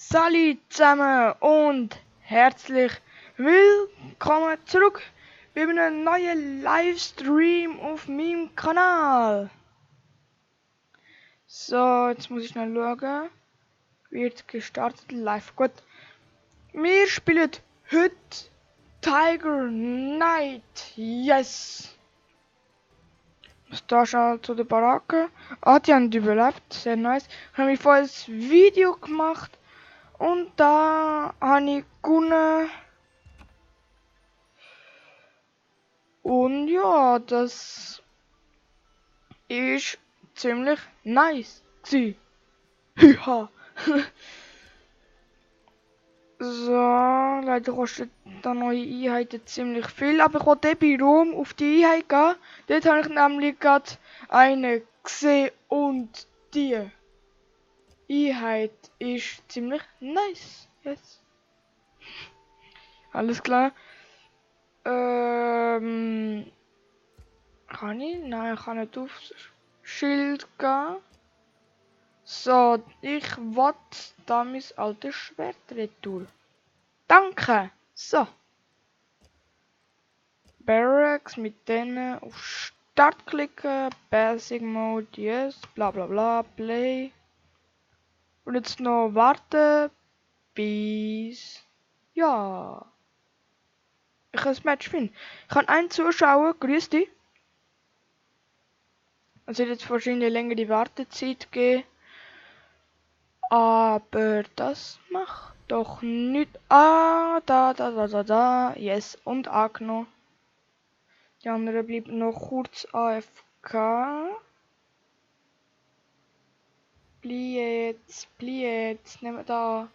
Salut zusammen und herzlich willkommen zurück bei einem neuen Livestream auf meinem Kanal. So, jetzt muss ich schnell schauen. Wird gestartet live. Gut. Wir spielen heute Tiger Knight. Yes! Was da schon zu der Baracke? Ah, die haben überlebt. Sehr nice. Ich habe mir vorher ein Video gemacht. Und da habe ich gewonnen. Und ja, das ist ziemlich nice gsi. Hyha. So, leider kostet da neue Einheiten ziemlich viel. Aber ich wollte bei Rom auf die Einheit gehen. Dort habe ich nämlich gerade eine gesehen und die Einheit ist ziemlich nice. Yes. Alles klar. Kann ich? Nein, ich kann nicht aufs Schild gehen. So, ich will da mein altes Schwert retour. Danke! So. Barracks mit denen auf Start klicken. Basic Mode, yes. Bla bla bla, Play. Und jetzt noch warten. Bis. Ja. Ich kann das Match finden. Ich kann einen Zuschauer, grüß dich. Es wird jetzt wahrscheinlich länger die Wartezeit geben. Aber das macht doch nicht. Ah, da. Yes, und angenommen. Die andere bleibt noch kurz AFK. Please, nehmen wir da.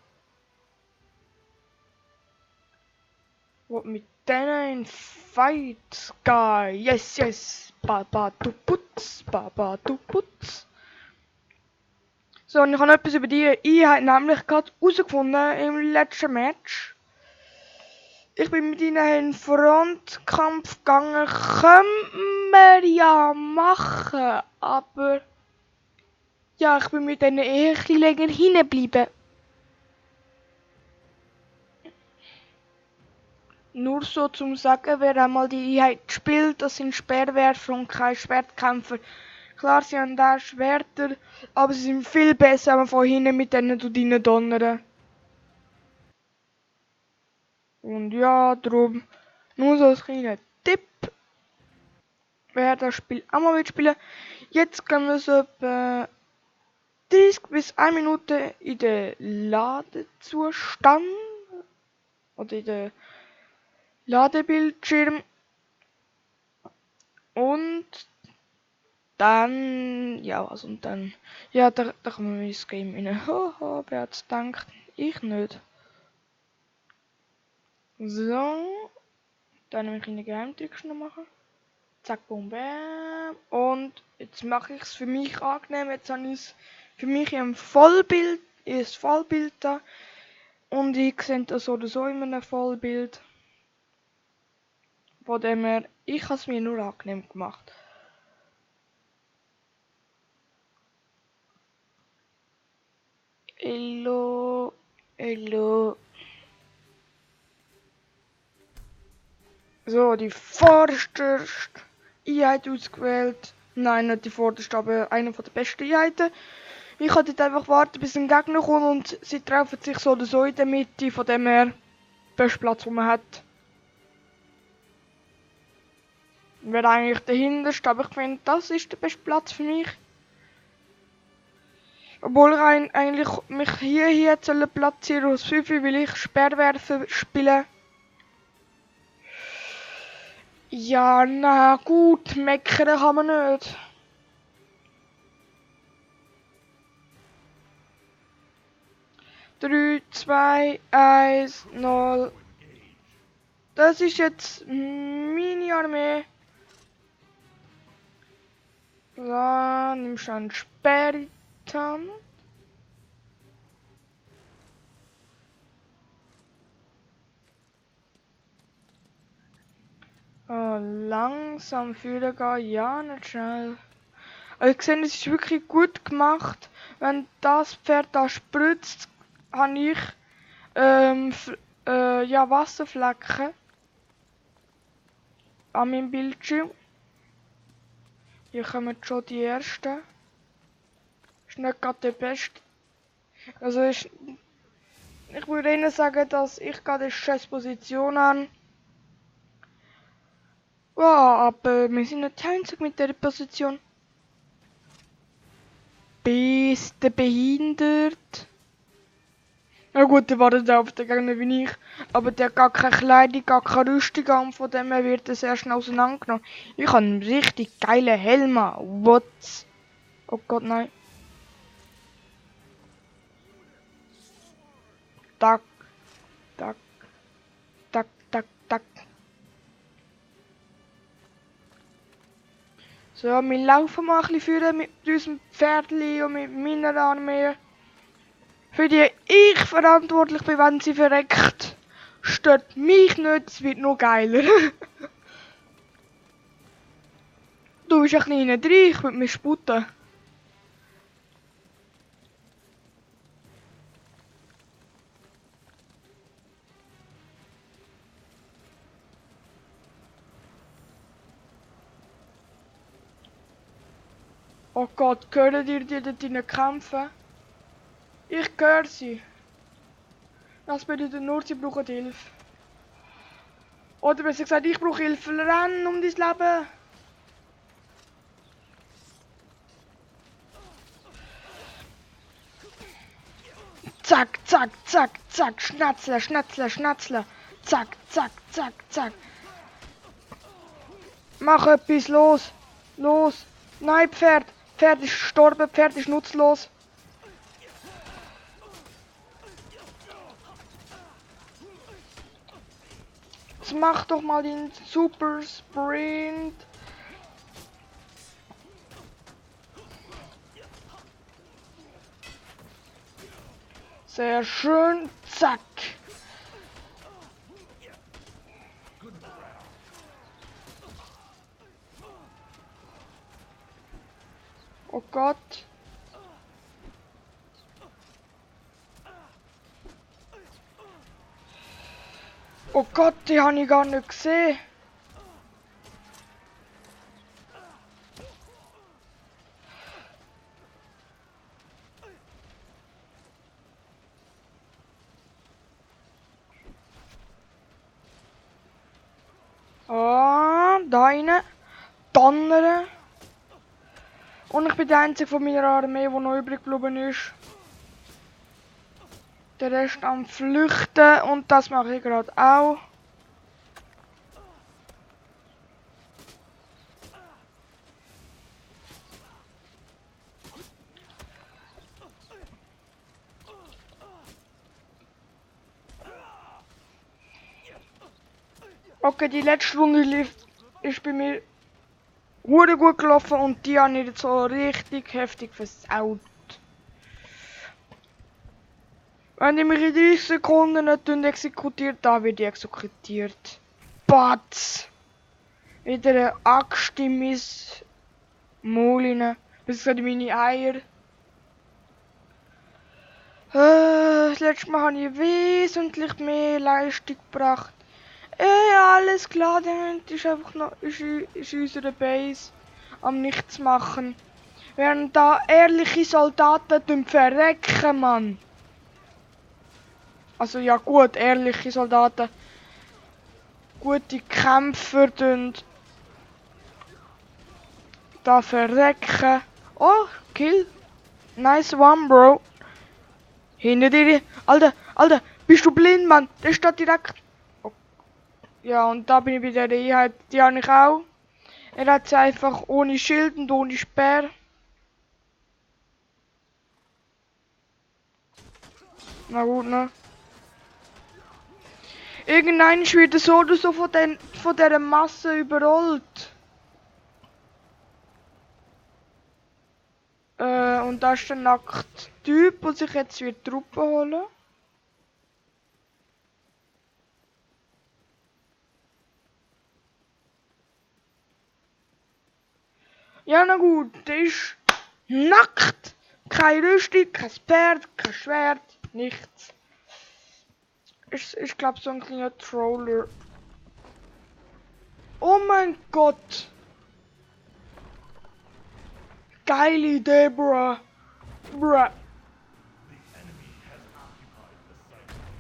What mit denen in Fight Guy? Yes. Baba du putz. So, und ich habe etwas über die Einheit nämlich gerade herausgefunden im letzten Match. Ich bin mit ihnen in den Frontkampf gegangen. Können wir ja machen, aber ja, ich bin mit denen eher ein bisschen länger hinten geblieben. Nur so zum Sagen, wer einmal die Einheit spielt, das sind Speerwerfer und keine Schwertkämpfer. Klar, sie haben da Schwerter, aber sie sind viel besser, wenn man von hinten mit denen donnern. Und ja, darum nur so ein kleiner Tipp. Wer das Spiel auch mal spielen will. Jetzt gehen wir so etwa 30 bis 1 Minute in den Ladezustand. Oder in den Ladebildschirm. Und dann, ja, da kommen wir ins Game rein. Hoho, wer hat's gedacht? Ich nicht. So, dann nehme ich eine Geheimtricks noch machen. Zack, boom, bam. Und jetzt mache ich es für mich angenehm. Jetzt habe ich es für mich im Vollbild, da. Und ich sehe das so oder so in einem Vollbild. Von dem her, ich habe es mir nur angenehm gemacht. Hello. So, die vorderste Einheit ausgewählt. Nein, nicht die vorderste, aber eine der besten Einheiten. Ich kann jetzt einfach warten, bis ein Gegner kommt und sie treffen sich so oder so in der Mitte, von dem her beste Platz, den man hat. Wäre eigentlich der hinterste, aber ich finde, das ist der beste Platz für mich. Obwohl ich eigentlich mich hier platzieren aus 5, weil ich Speerwerfer spiele. Ja, na gut, meckern kann man nicht. Drei, 2, 1, 0. Das ist jetzt meine Armee. So, nimmst du einen Sperritan. Oh, langsam fühlen gehen, ja, nicht schnell. Also ich sehe, es ist wirklich gut gemacht, wenn das Pferd da spritzt, habe ich ja, Wasserflecken an meinem Bildschirm. Hier kommen schon die ersten. Ist nicht gerade der beste. Also ich würde Ihnen sagen, dass ich gerade eine scheiß Position habe. Ja, aber wir sind nicht die Einzigen mit dieser Position. Bist du behindert? Na gut, der wartet auf den Gegner wie ich. Aber der hat gar keine Kleidung, gar keine Rüstung an. Von dem her wird er sehr schnell auseinandergenommen. Ich habe einen richtig geilen Helm an. What? Oh Gott, nein. Tak, tak, tak, tak, tak. So, wir laufen mal ein bisschen führen mit unserem Pferdli und mit meiner Armee. Für die ich verantwortlich bin, wenn sie verreckt. Stört mich nicht, es wird noch geiler. Du bist ein kleiner Dreh, ich würde mich sputen. Oh Gott, hören ihr die dort drinnen kämpfen? Ich höre sie. Das bedeutet nur, sie brauchen Hilfe. Oder besser gesagt, ich brauche Hilfe. Renn um dein Leben. Zack, zack, zack, zack. Schnatzle, schnatzle, schnatzle. Zack, zack, zack, zack. Mach etwas, los. Los. Nein, Pferd. Pferd ist gestorben, Pferd ist nutzlos. Jetzt mach doch mal den Super Sprint. Sehr schön. Zack. Oh Gott. Oh Gott, die habe ich gar nicht gesehen. Ah, da rein. Donnern. Und ich bin der einzige von meiner Armee, der noch übrig geblieben ist. Der Rest am Flüchten und das mache ich gerade auch. Okay, die letzte Runde ist bei mir hure gut gelaufen und die habe ich jetzt so richtig heftig versaut. Wenn die mich in 30 Sekunden nicht exekutiert, dann wird die exekutiert. Batz! Wieder eine Axt in mein Maul rein. Bis in meine Eier. Das letzte Mal habe ich wesentlich mehr Leistung gebracht. Alles klar, dann ist einfach noch ist unsere Base am Nichts machen. Während da ehrliche Soldaten verrecken, Mann. Also ja gut, ehrliche Soldaten. Gute Kämpfer da verrecken. Oh, Kill. Nice one, Bro. Hinter dir. Alter, bist du blind, Mann? Der steht direkt. Oh. Ja, und da bin ich bei der Einheit. Die habe ich auch. Er hat sie einfach ohne Schild und ohne Speer. Na gut, ne? Irgendein wird so oder so von dieser Masse überrollt. Und da ist der nackte Typ, der sich jetzt wieder Truppen holen. Ja, na gut, der ist nackt. Keine Rüstung, kein Pferd, kein Schwert. nichts. Ich glaube so ein kleiner Troller. Oh mein Gott! Geile Idee, bruh. Bruh.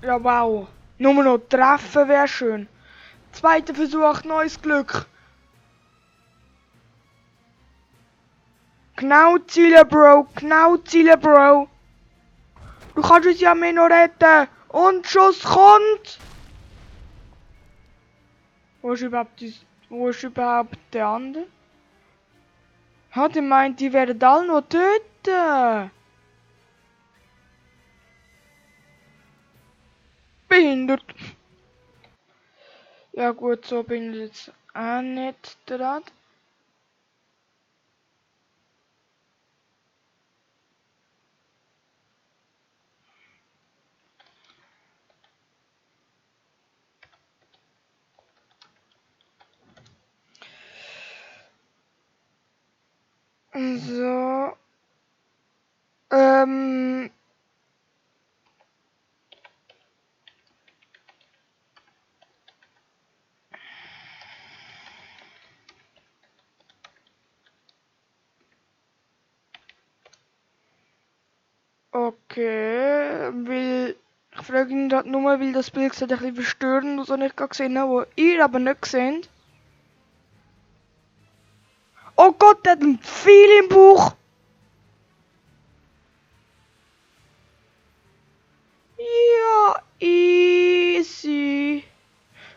Ja, wow. Nur noch treffen wäre schön. Zweiter Versuch, neues Glück. Genau zielen, Bro. Genau zielen, Bro. Du kannst uns ja mehr noch retten. Und Schuss kommt. Wo ist überhaupt der andere? Hat er meint, die werden alle noch töten. Behindert. Ja gut, so bin ich jetzt auch nicht dran. So. Ähm. Okay, weil ich frage ihn gerade nur, weil das Bild sieht ein bisschen verstörend aus, was ich gerade gesehen habe, wo ihr aber nicht seht. Oh Gott, der hat ein Pfeil im Bauch! Ja, easy.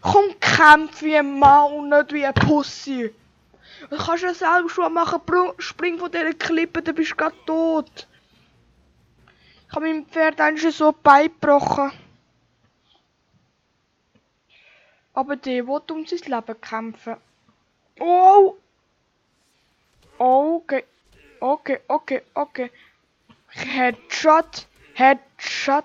Komm, kämpf wie ein Mann und nicht wie ein Pussy. Du kannst ja selber schon machen, spring von dieser Klippe, dann bist du gerade tot. Ich habe meinem Pferd eigentlich so beigebrochen. Aber der will um sein Leben kämpfen. Oh! Okay. Okay. Headshot. Headshot.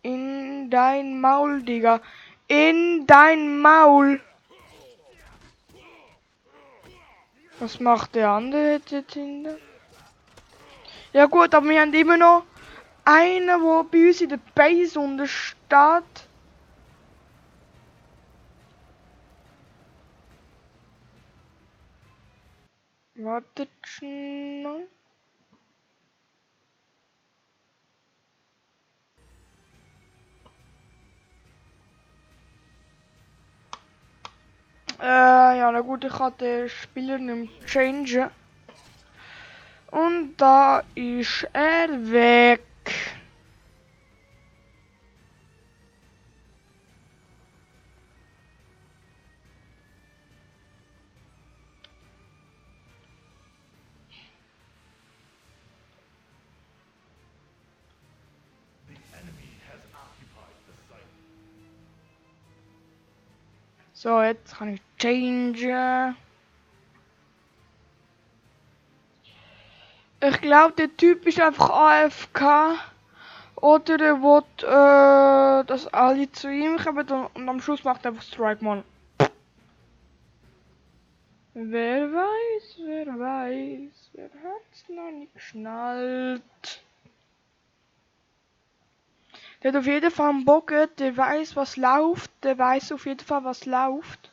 In dein Maul, Digga. In dein Maul. Was macht der andere jetzt hinten? Ja gut, aber wir haben immer noch einen, der bei uns in der Base unten steht. Wartet schnell. Ja, na gut, ich kann den Spieler nicht mehr changen. Und da ist er weg. So, jetzt kann ich changen. Ich glaube, der Typ ist einfach AFK. Oder er will, dass alle zu ihm kommen und am Schluss macht er einfach Strike, Mann. Wer weiß, wer hat's noch nicht geschnallt. Der hat auf jeden Fall einen Bogen, der weiß, was läuft, der weiß auf jeden Fall, was läuft.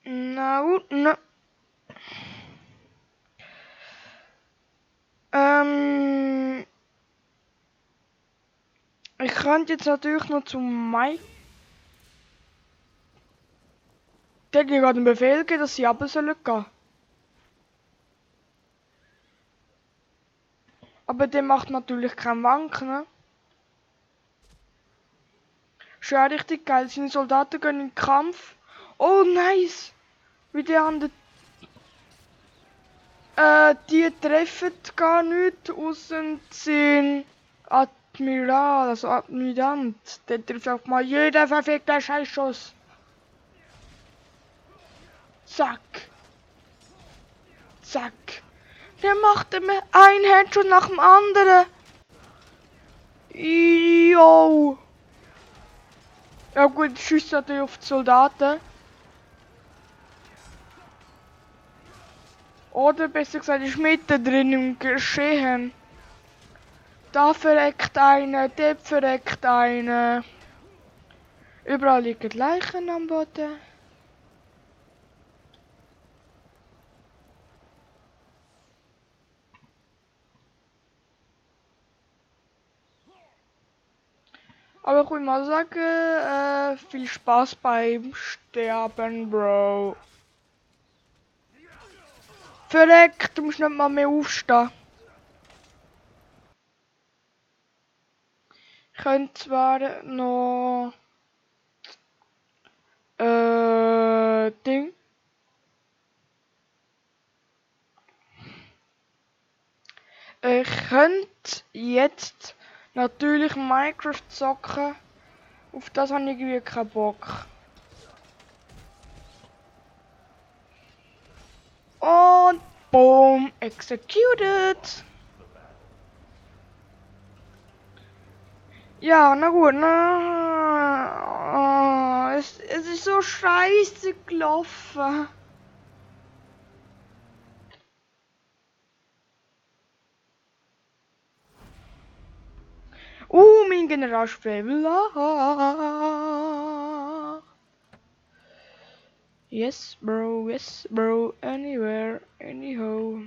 Na gut, ne. Ich könnte jetzt natürlich noch zum Mike. Der hat mir gerade einen Befehl gegeben, dass sie runter sollen gehen. Aber der macht natürlich keinen Wanken, ne? Ist ja richtig geil. Seine Soldaten gehen in den Kampf. Oh, nice! Wie die anderen. Die treffen gar nicht, außer den Admiral, also Admirant. Der trifft auch mal jeder verfickte Scheißschuss. Zack. Zack. Der machte mir ein Headshot nach dem anderen. Yo. Ja gut, schießt natürlich auf die Soldaten. Oder besser gesagt, ist mitten drin im Geschehen. Da verreckt einer, dort verreckt einer. Überall liegen Leichen am Boden. Aber ich will mal sagen, viel Spaß beim Sterben, Bro. Verreckt, du musst nicht mal mehr aufstehen. Ich könnte zwar noch Ding. Ich könnte jetzt natürlich Minecraft zocken. Auf das habe ich irgendwie keinen Bock. Und boom, executed. Ja, na gut, na. Es ist so scheiße gelaufen. Mein Generalspray. Yes, bro, anywhere, anyhow.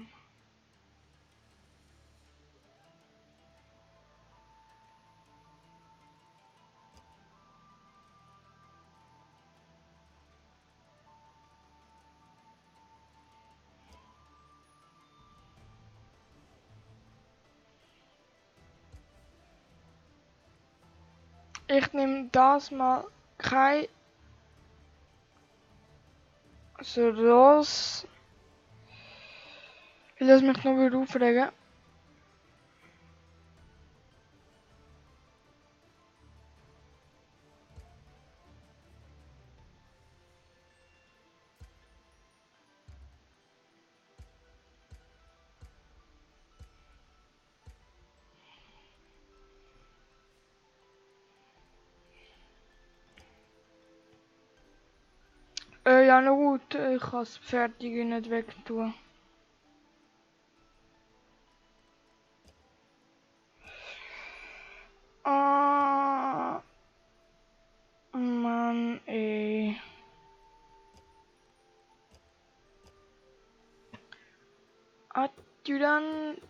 Ich nehme das mal kein so los. Ich lasse mich noch wieder aufregen. Ja, na gut, ich kann das Fertige nicht wegtun. Ah, Mann, ey. Adjutant.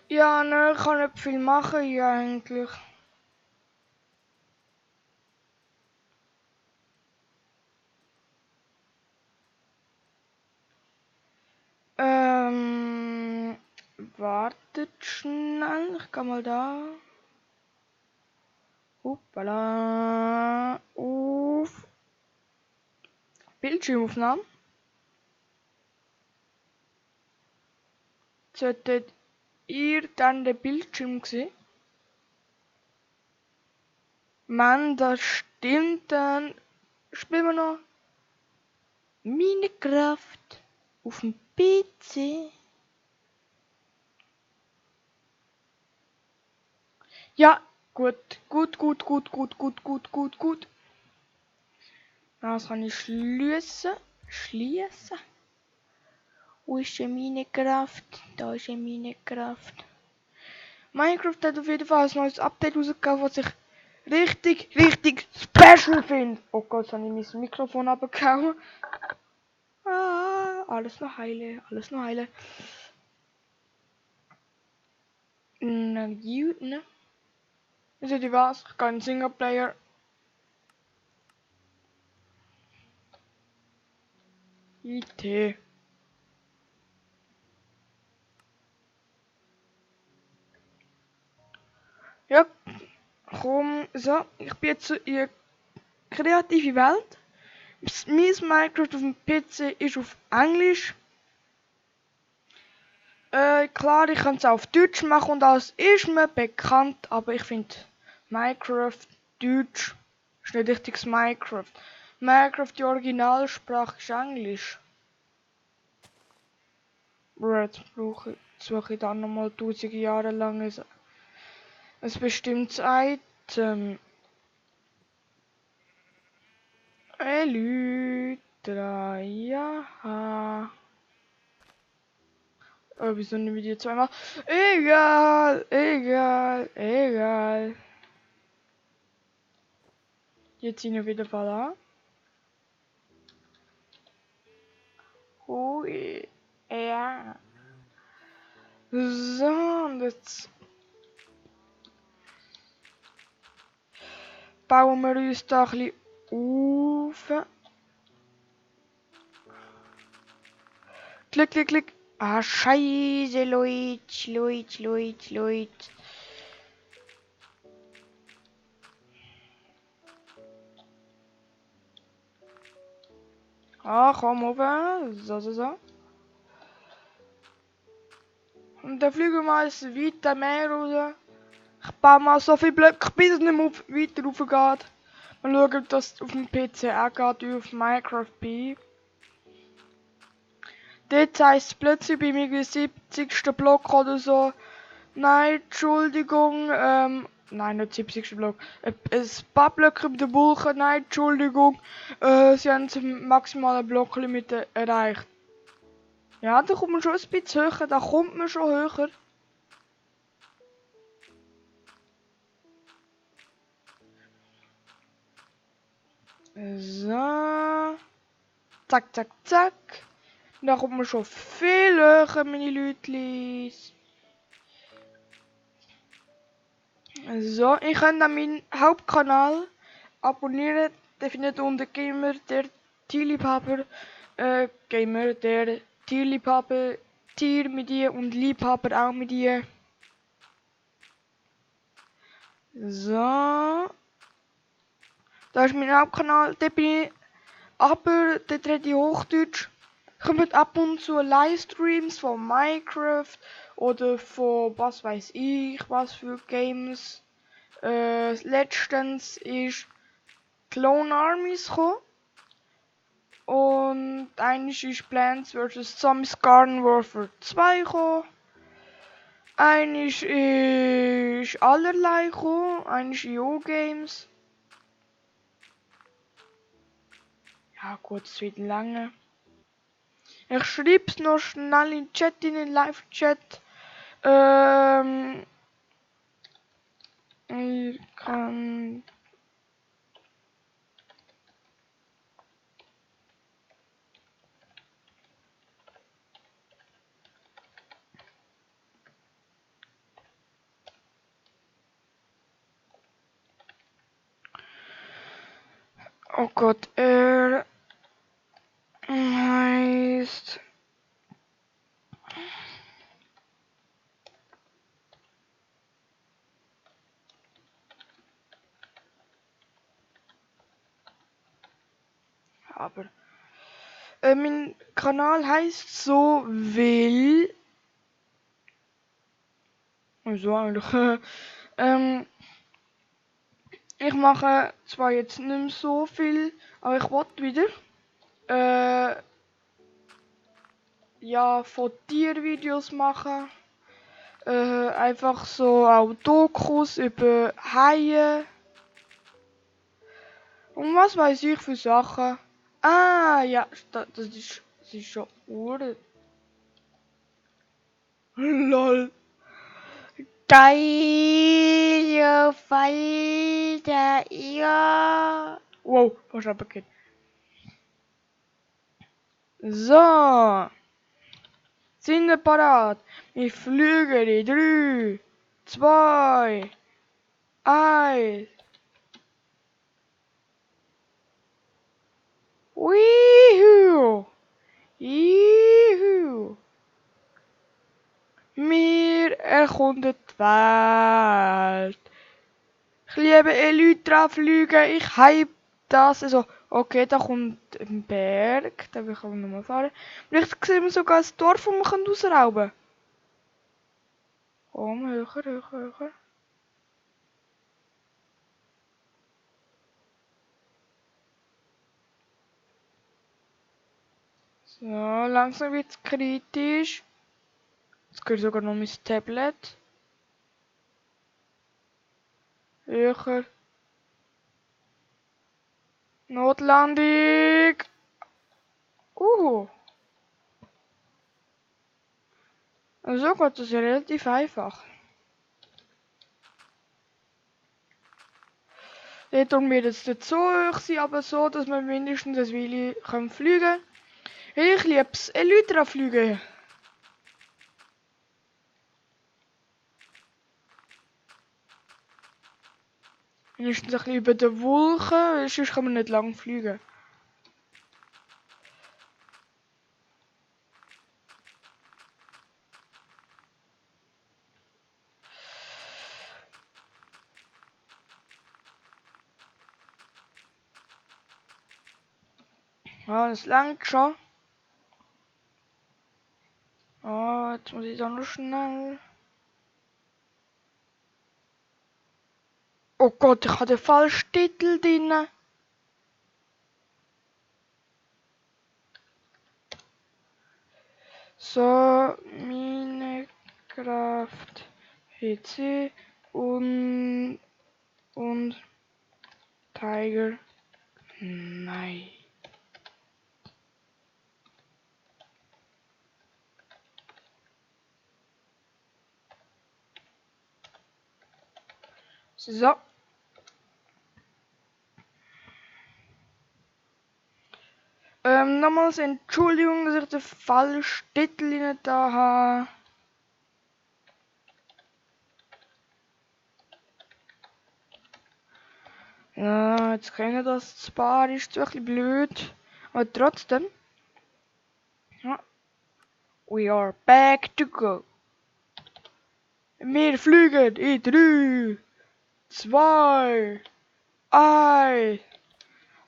Ja, ne, ich kann nicht viel machen hier eigentlich. Wartet schnell, ich kann mal da. Hoppala. Auf Bildschirmaufnahme. Solltet ihr dann den Bildschirm sehen? Mann, das stimmt, dann spielen wir noch Minecraft auf dem PC. Ja, gut. Das kann ich schließen. Wo ist denn Minecraft? Da ist ein Minecraft. Minecraft hat auf jeden Fall ein neues Update rausgegeben, was ich richtig special finde. Oh Gott, jetzt habe ich mein Mikrofon abgehauen. Alles noch heile. Na gut, ne? Seht ihr was? Ich kann Singleplayer. IT. Ja, komm, so. Ich bin jetzt in eine kreative Welt. Mein Minecraft auf dem PC ist auf Englisch. Klar, ich kann es auch auf Deutsch machen und alles ist mir bekannt, aber ich finde Minecraft Deutsch ist nicht richtiges Minecraft. Minecraft, die Originalsprache ist Englisch. Jetzt suche ich dann nochmal 1000 Jahre lang ein bestimmtes Item. Elytra, ja. Oh, wieso nehmen wir die zweimal? Egal. Jetzt sind wir wieder da. Hui. Ja. So, und jetzt bauen wir uns da ein bisschen auf. Klick. Ah, scheiße, Leute. Ah, komm oben. So. Und dann fliegen wir mal weiter mehr raus. Ich baue mal so viele Blöcke, bis es nicht mehr weiter rauf geht. Mal schauen, ob das auf dem PC auch geht, wie auf Minecraft B. Dort heisst es plötzlich bei mir 70. Block oder so. Nein, Entschuldigung, nein, nicht 70. Block. Ein paar Blöcke über den Bulken, nein, Entschuldigung. Sie haben das maximale Blocklimit erreicht. Ja, da kommt man schon ein bisschen höher, da kommt man schon höher. So. Zack. Da kommt man schon viel höher, meine Leute. So, ihr könnt an meinen Hauptkanal abonnieren. Der findet unter Gamer der Tierliebhaber. Gamer der Tierliebhaber. Tier mit ihr und Liebhaber auch mit ihr. So. Da ist mein Hauptkanal. Da bin ich. Aber dort rede ich Hochdeutsch. Kommt ab und zu Livestreams von Minecraft oder von was weiß ich, was für Games. Letztens ist Clone Armies gekommen. Und eines ist Plants vs. Zombies Garden Warfare 2 gekommen. Eines ist allerlei gekommen. Eines IO Games. Ja gut, es wird lange. Ich schreib's noch schnell in den Chat, in den Live-Chat. Ich kann. Oh Gott, er heißt. Aber. Mein Kanal heißt so will. So eigentlich. Ich mache zwar jetzt nicht mehr so viel, aber ich wollte wieder. Ja, von Tiervideos machen. Einfach so auch Dokus über Haie. Und was weiß ich für Sachen. Ah, ja, das ist schon Uhr. Lol. Geil, Falter, ja. Wow, was abgeht. So. Sind wir parat? Wir fliegen in 3, 2, 1. Juhu! Juhu! Wir erkunden die Welt. Ich liebe Elytra fliegen. Ich hype das. Also, okay, da kommt ein Berg. Da will ich aber nochmal fahren. Vielleicht sehen wir sogar ein Dorf, wo man rausrauben kann. Komm, höher. So, langsam wird es kritisch. Jetzt gehört sogar noch mein Tablet. Höher. Notlandung. So geht das ja relativ einfach. Der tun wir jetzt nicht so hoch sein, aber so, dass wir mindestens ein Weile fliegen können. Ich liebe es, Elytra fliegen. Mindestens ein bisschen über den Wolken, sonst kann man nicht lang fliegen. Ja, das langt schon. Oh, jetzt muss ich da noch schnell. Oh Gott, ich habe den falschen Titel drin. So, Minecraft PC und Tiger. Nein. So. Nochmals Entschuldigung, dass ich den falschen Titel nicht da habe. Ja, jetzt kennen das Paar ist zwar ein bisschen blöd, aber trotzdem. Ja. We are back to go. Wir fliegen in 3, 2, 1.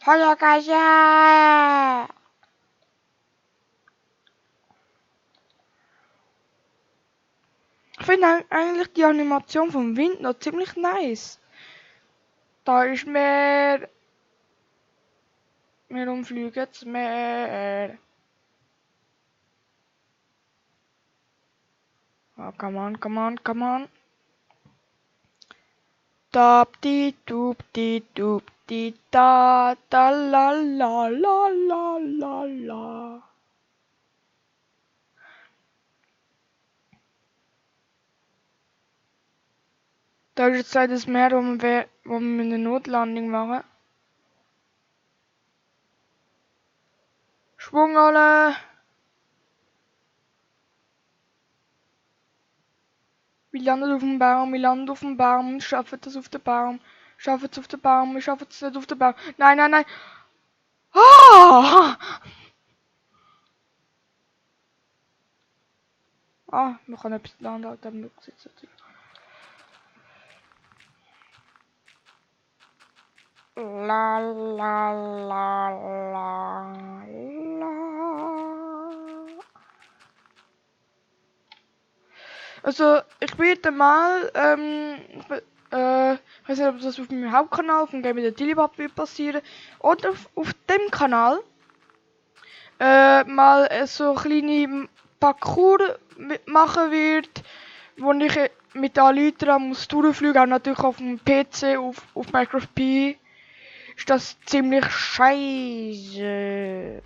Hayakasha! Ich finde eigentlich die Animation vom Wind noch ziemlich nice. Da ist mehr. Wir umfliegen jetzt mehr. Oh, come on, come on, come on. Tap di doop di doop di da da la la la la la la. Da ist jetzt das Meer, wo wir eine Notlandung machen. Schwung alle! Wir landen auf dem Baum, wir landen auf dem Baum, schaffen das auf den Baum, schaffen es auf den Baum, wir schaffen es nicht auf den Baum. Nein, nein, nein! Ah! Ah, wir können etwas landen, halt am Rücksitz natürlich. La la la la la. Also, ich werde mal, ich weiß nicht, ob das auf meinem Hauptkanal von Game the Dillibab wird passieren oder auf dem Kanal mal so kleine Parcours machen wird, wo ich mit Alytra muss durchfliegen, auch natürlich auf dem PC, auf Minecraft Pi. Ist das ziemlich scheiße.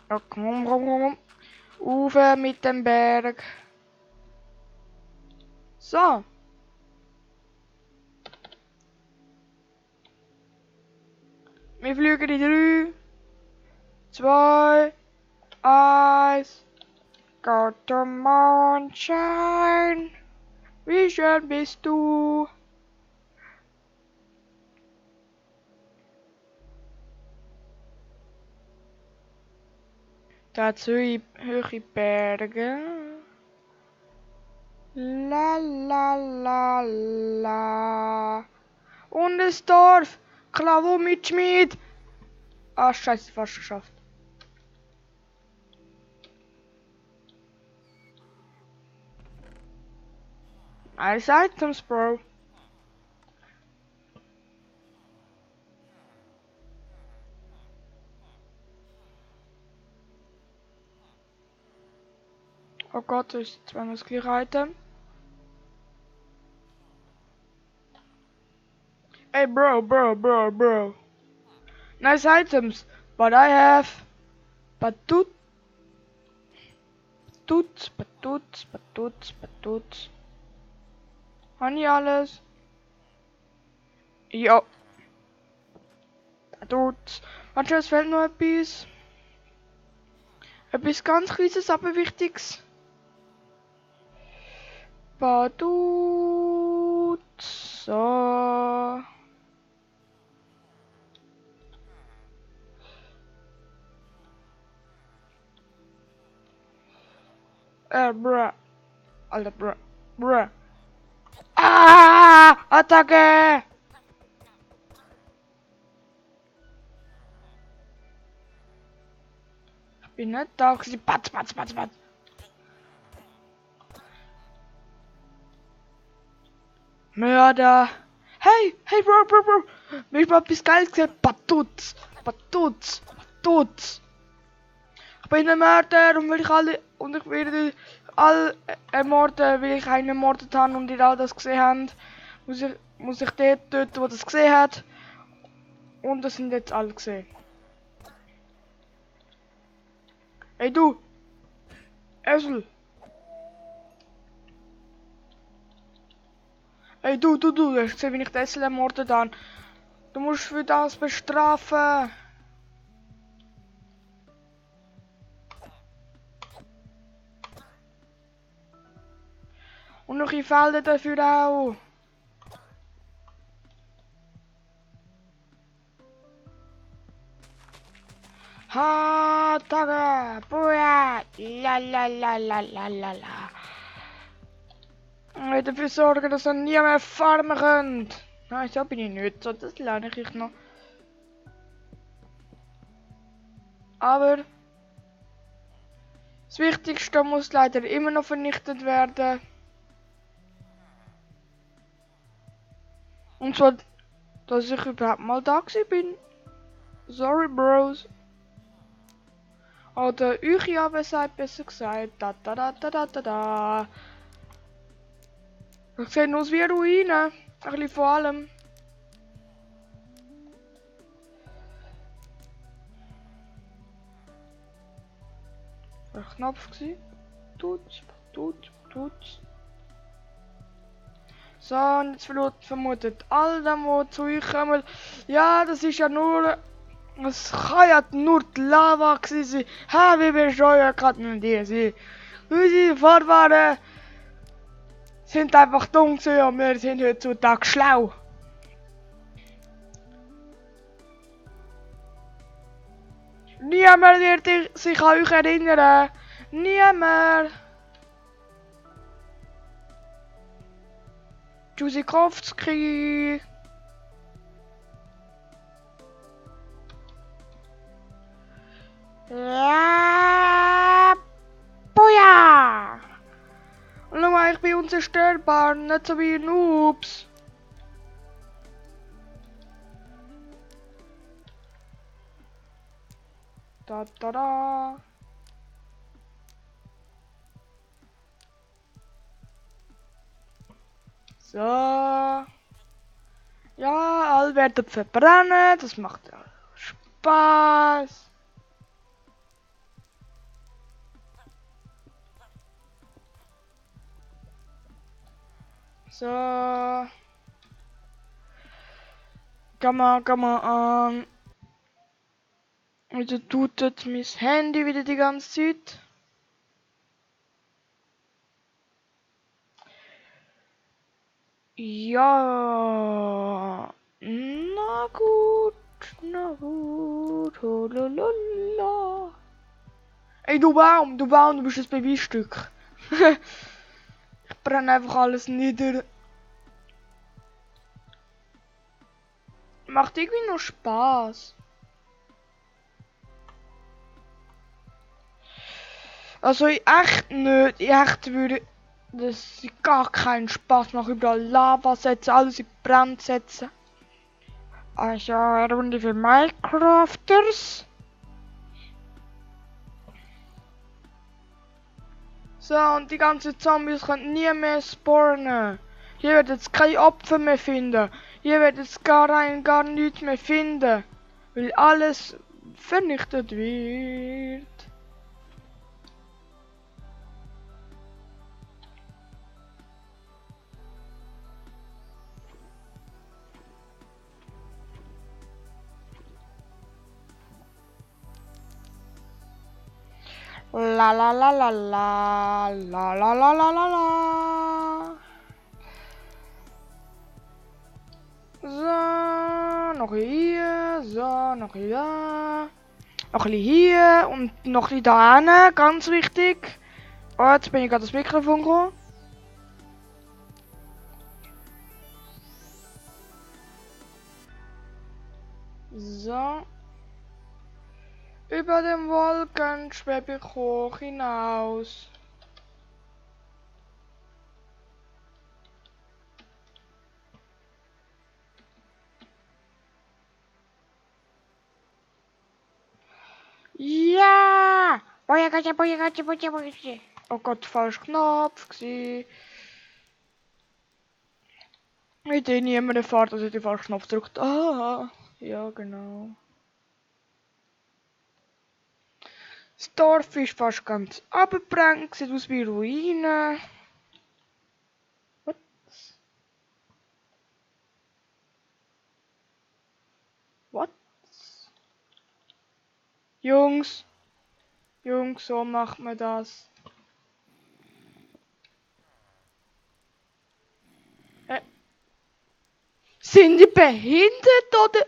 Ja, komm. Auf mit dem Berg. So. Wir fliegen in 3, 2, 1. Go to Mondschein. Wie schön bist du? Dazu hohe Berge. La la la la. Und das Dorf. Klavo mit Schmied. Ah, scheiße, fast geschafft. Nice items, bro. Oh Gott, das ist zweimal das gleiche Item. Hey bro. Nice items, but I have Batut. Habe ich alles? Ja. Batut. Warte, es fehlt noch etwas. Etwas ganz Kleines, aber Wichtiges. Batut. So. Bruh. Alter, bruh. Ah! Attacke! Ich bin nicht da. Patz. Mörder. Hey, Bro. Mir ist mal etwas Geiles gesagt. Batutz. Ich bin ein Mörder und ich werde alle ermorden, weil ich einen ermordet habe und ihr all das gesehen habt. Muss ich dort töten, wo das gesehen hat. Und das sind jetzt alle gesehen. Hey du! Esel! Hey du hast gesehen, wie ich den Esel ermordet habe. Du musst für das bestrafen. Und noch in Felder dafür auch. Ha, Tage, Boja, la. Ich will dafür sorgen, dass ihr nie mehr farmen könnt. Nein, so bin ich nicht, so das lerne ich noch. Aber das Wichtigste muss leider immer noch vernichtet werden. Und zwar, dass ich überhaupt mal da bin. Sorry, Bros. Oder euch ja besser gesagt. Da. Ich sehe aus wie Ruinen. Ein bisschen von allem. War ein Knopf gewesen? Tut's. So, und jetzt vermutet all dem, die zu euch kommen. Ja, das ist ja nur. Es kann ja nur die Lava gewesen sein. Ha, wie bescheuert kann denn die sein? Unsere Vorfahren sind einfach dumm gewesen und wir sind heutzutage schlau. Niemand wird sich an euch erinnern. Niemand. Tschüssikowski. Ja, Boja. Und schau mal, ich bin unzerstörbar, nicht so wie Noobs. Da. So. Ja, alle werden verbrennen, das macht ja Spaß. So. Come on. Also tut jetzt mein Handy wieder die ganze Zeit. Ja. Na gut. Hololala. Ey, du Baum, du bist das Beweisstück. Ich brenne einfach alles nieder. Macht irgendwie noch Spaß. Also echt nicht. Ich echt würde das gar keinen Spaß machen. Überall Lava setzen, alles in Brand setzen. Also eine Runde für Minecrafters. So, und die ganzen Zombies können nie mehr spawnen. Hier wird jetzt kein Opfer mehr finden. Hier wird jetzt gar nichts mehr finden. Weil alles vernichtet wird. La la la la la la la la la la la. So, noch hier, so, noch hier. Noch ein bisschen hier und noch ein bisschen da hinten, ganz wichtig. Oh, jetzt bin ich gerade das Mikrofon gekommen. So. Über den Wolken schwebe ich hoch hinaus. Ja! Oh Gott, falsch Knopf gsi. Ich sehe niemand erfahrt, dass ich den falschen Knopf drückt. Ah, ja genau. Das Dorf ist fast ganz abgebrannt, sieht aus wie Ruinen. What? What? Jungs, so macht man das. Sind die behindert oder?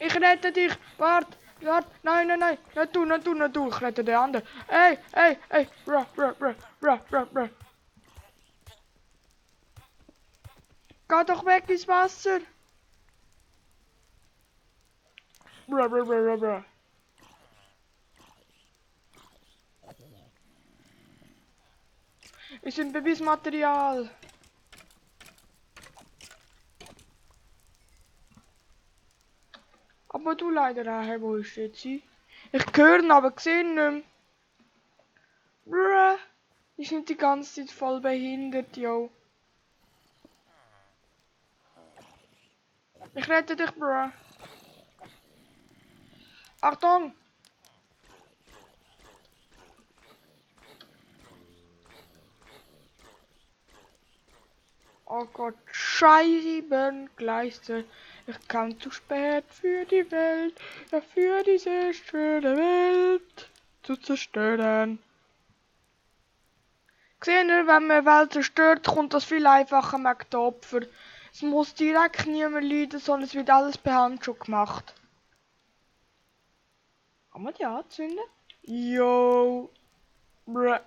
Ich rette dich! Warte! Nein! Nicht du! Ich rette den anderen! Ey! Bruh! Geh doch weg ins Wasser! Bruh! Wir sind Beweismaterial! Aber du leider auch, wo ist jetzt sie? Ich höre ihn, aber sehe ihn nicht mehr. Bruh! Die sind die ganze Zeit voll behindert, yo. Ich rette dich, bruh. Achtung! Oh Gott, Scheibengleister. Ich kam zu spät für die Welt, ja für diese schöne Welt zu zerstören. Gesehen ihr, wenn man eine Welt zerstört, kommt das viel einfacher mit den Opfern. Es muss direkt niemand leiden, sondern es wird alles per Hand schon gemacht. Kann man die anzünden? Yo. Bruh.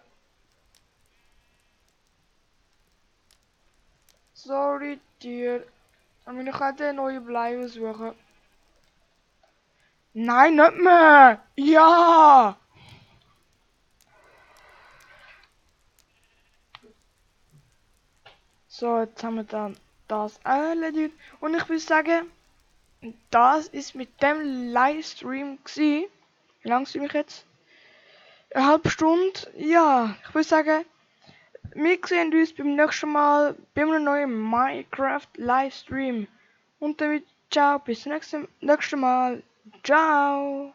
Sorry, Tier. Aber ich kann den neuen Blei suchen. Nein, nicht mehr! Ja! So, jetzt haben wir dann das erledigt. Und ich würde sagen, das ist mit dem Livestream gewesen. Wie lange streame ich jetzt? Eine halbe Stunde? Ja, ich würde sagen, wir sehen uns beim nächsten Mal bei einem neuen Minecraft Livestream. Und damit ciao, bis zum nächsten Mal. Ciao!